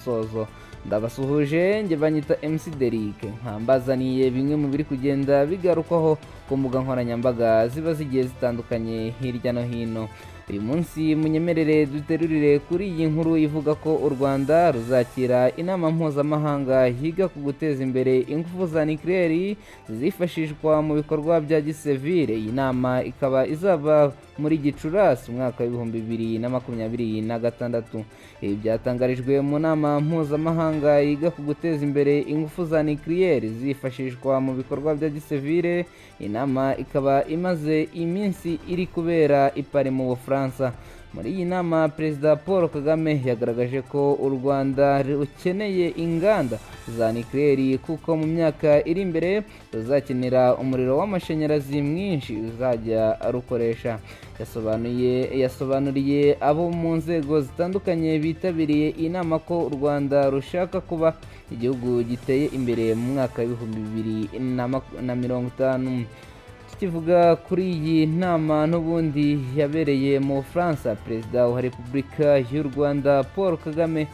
Musozo ndabasuhuje, njye banyita MC Derrick, nkambazaniye bimwe mu biri kugenda bigarukwaho ku mbuga nkoranyambaga ziba zigiye zitandukanye hirya no hino. Uyu munsi munyemerere duterurire kuri iyi nkuru ivuga ko u Rwanda ruzakira inama mpuzamahanga yiga ku guteza imbere ingufu za nucléaire zizifashishwa mu bikorwa bya gisivile. Iyi nama ikaba izaba muri Gicurasi umwaka w'2026. Ibi byatangarijwe mu nama mpuzamahanga yiga ku guteza imbere ingufu za nucléaire zifashishwa mu bikorwa bya gisivile. Inama ikaba imaze iminsi iri kubera i Paris mu Bufaransa. Muri iyi nama, Perezida Paul Kagame yagaragaje ko u Rwanda rukeneye inganda za nucléaire kuko mu myaka iri imbere ruzakenera umuriro w'amashanyarazi mwinshi uzajya rukoresha. Yasobanuriye abo mu nzego zitandukanye bitabiriye iyi nama ko u Rwanda rushaka kuba igihugu giteye imbere mu mwaka w'2050. Tukivuga kuri iyi nama n'ubundi yabereye mu Bufaransa, Perezida wa Repubulika y'u Rwanda Paul Kagame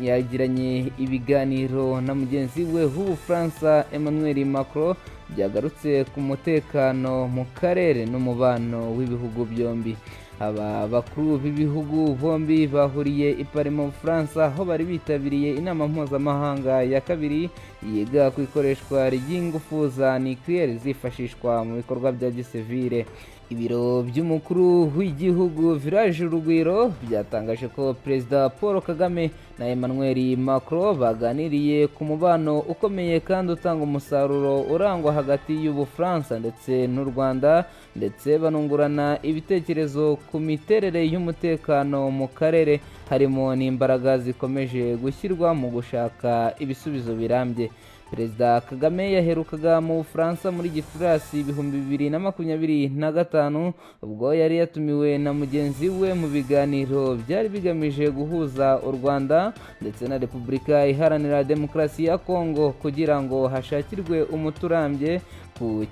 yagiranye ibiganiro na mugenzi we w'Ubufaransa Emmanuel Macron byagarutse ku mutekano mu karere n'umubano w'ibihugu byombi. Aba bakuru b'ibihugu bombi bahuriye i Paris mu Bufaransa, aho bari bitabiriye inama mpuzamahanga ya kabiri yiga ku ikoreshwa ry'ingufu za nucléaire zifashishwa mu bikorwa bya gisivile. Ibiro by'umukuru w'igihugu, Village Urugwiro, byatangaje ko Perezida Paul Kagame na Emmanuel Macron baganiriye ku mubano ukomeye kandi utanga umusaruro urangwa hagati y'Ubufaransa ndetse n'u Rwanda, ndetse banungurana ibitekerezo ku miterere y'umutekano mu karere, harimo n'imbaraga zikomeje gushyirwa mu gushaka ibisubizo birambye. Perezida Kagame yaherukaga mu Bufaransa muri Gicurasi 2025, ubwo yari yatumiwe na mugenzi we mu biganiro byari bigamije guhuza u Rwanda ndetse na Repubulika Iharanira Demokarasi ya Kongo kugira ngo hashakirwe umuti urambye ku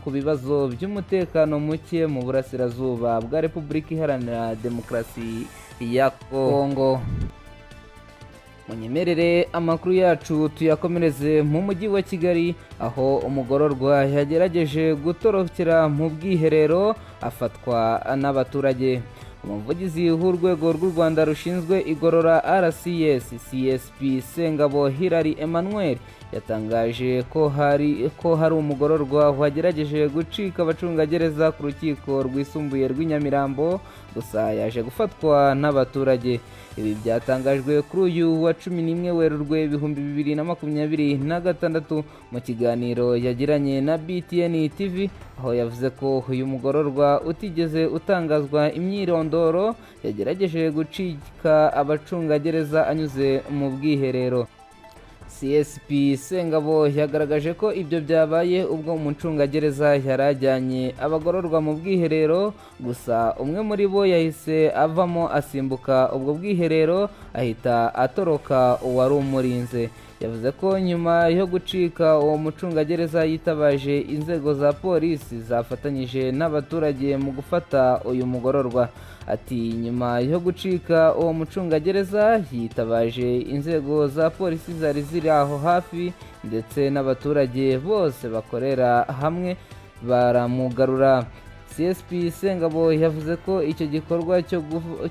bibazo by'umutekano muke mu burasirazuba bwa Repubulika Iharanira Demokarasi ya Kongo. Munyemerere amakuru yacu tuyakomereze mu mujyi wa Kigali, aho umugororwa yagerageje gutorokera mu bwiherero afatwa n'abaturage. Umuvugizi w'urwego rw'u Rwanda rushinzwe igorora, RCS, CSP Sengabo Hilary Emmanuel, yatangaje ko hari umugororwa wagerageje gucika abacungagereza ku rukiko rwisumbuye rw'i Nyamirambo, gusa yaje gufatwa n'abaturage. Ibi byatangajwe kuri uyu wa 11 Werurwe 2026 mu kiganiro yagiranye na BTN TV, aho yavuze ko uyu mugororwa utigeze utangazwa imyirondoro yagerageje gucika abacungagereza anyuze mu bwiherero. CSP Sengabo yagaragaje ko ibyo byabaye ubwo umucungagereza yari ajyanye abagororwa mu bwiherero, gusa umwe muri bo yahise avamo asimbuka ubwo bwiherero ahita atoroka uwari umurinze. Yavuze ko nyuma yo gucika uwo mucungagereza yitabaje inzego za polisi zafatanyije n'abaturage mu gufata uyu mugororwa. Ati: "Nyuma yo gucika uwo mucungagereza yitabaje inzego za polisi zari ziri aho hafi ndetse n'abaturage bose bakorera hamwe baramugarura." CSP Sengabo yavuze ko icyo gikorwa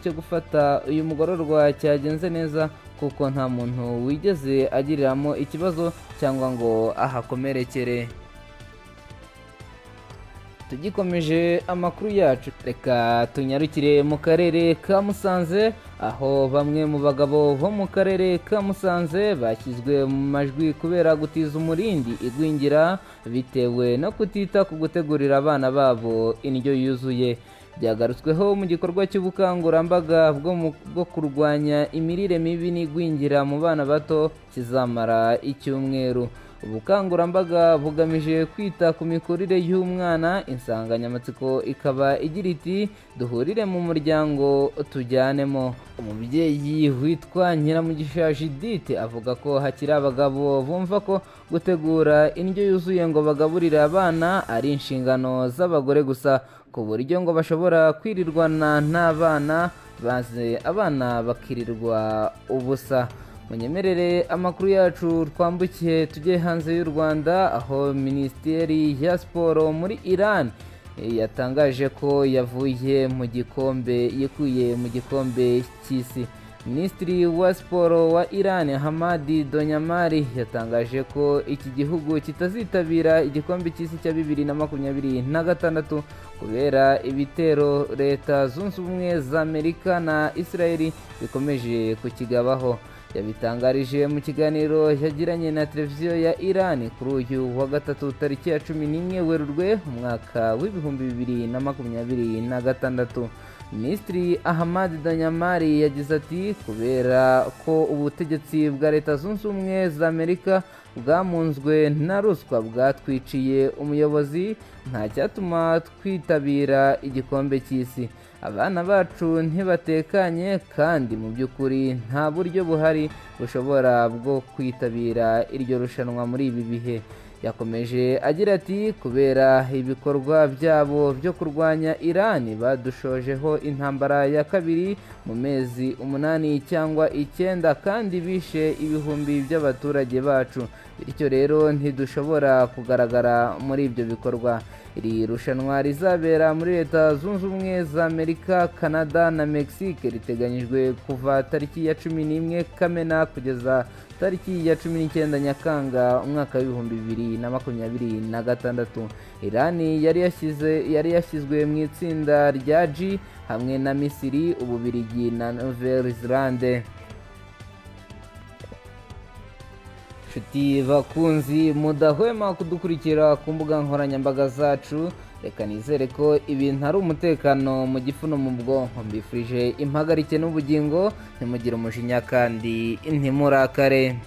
cyo gufata uyu mugororwa cyagenze neza kuko nta muntu wigeze agiriramo ikibazo cyangwa ngo ahakomerekere. Tugikomeje amakuru yacu, reka tunyarukire mu karere ka Musanze, aho bamwe mu bagabo bo mu karere ka Musanze bashyizwe mu majwi kubera gutiza umurindi igwingira bitewe no kutita ku gutegurira abana babo indyo yuzuye. Byagarutsweho mu gikorwa cy'ubukangurambaga bwo kurwanya imirire mibi n'igwingira mu bana bato kizamara icyumweru. Ubukangurambaga bugamije kwita ku mikurire y'umwana, insanganyamatsiko ikaba igira iti: "Duhurire mu muryango tujyanemo." Umubyeyi witwa Nyiramugisha Judith avuga ko hakiri abagabo bumva ko gutegura indyo yuzuye ngo bagaburire abana ari inshingano z'abagore gusa, ku buryo ngo bashobora kwirirwana n'abana. maze abana bakirirwa ubusa. Munyemerere amakuru yacu twambukiye tujye hanze y'u Rwanda, aho Minisiteri ya Siporo muri Iran yatangaje ko yavuye mu gikombe, yikuye mu gikombe cy'isi. Minisitiri wa Siporo wa Iran, Hamadi Donyamari, yatangaje ko iki gihugu kitazitabira igikombe cy'isi cya 2026 kubera ibitero Leta Zunze Ubumwe za Amerika na Israel bikomeje kukigabaho. Yabitangarije mu kiganiro yagiranye na televiziyo ya Iran kuri uyu wa gatatu, tariki ya 11 Werurwe umwaka w'2026. Minisitiri Ahmad Danyamari yagize ati: "Kubera ko ubutegetsi bwa Leta Zunze Ubumwe za Amerika bwamunzwe na ruswa bwatwiciye umuyobozi, nta cyatuma twitabira igikombe cy'isi. Abana bacu ntibatekanye, kandi mu by'ukuri nta buryo buhari bushobora bwo kwitabira iryo rushanwa muri ibi bihe." Yakomeje agira ati: "Kubera ibikorwa byabo byo kurwanya Iran, badushojeho intambara ya kabiri mu mezi 8 cyangwa 9, kandi bishe ibihumbi by'abaturage bacu. Bityo rero ntidushobora kugaragara muri ibyo bikorwa." Iri rushanwa rizabera muri Leta Zunze Ubumwe za Amerika, Canada na Mexique riteganyijwe kuva tariki ya 11 Kamena kugeza tariki ya 19 Nyakanga umwaka w'2026. Irani yari yashyizwe mu itsinda rya G hamwe na Misiri, Ububirigi na Nouvelle-Zelande. Nshuti bakunzi mudahwema kudukurikira ku mbuga nkoranyambaga zacu, reka nizere ko ibintu ari umutekano mu gifu no mu bwonko. Mbifurije impagarike n'ubugingo, ntimugire umujinya kandi ntimurakare.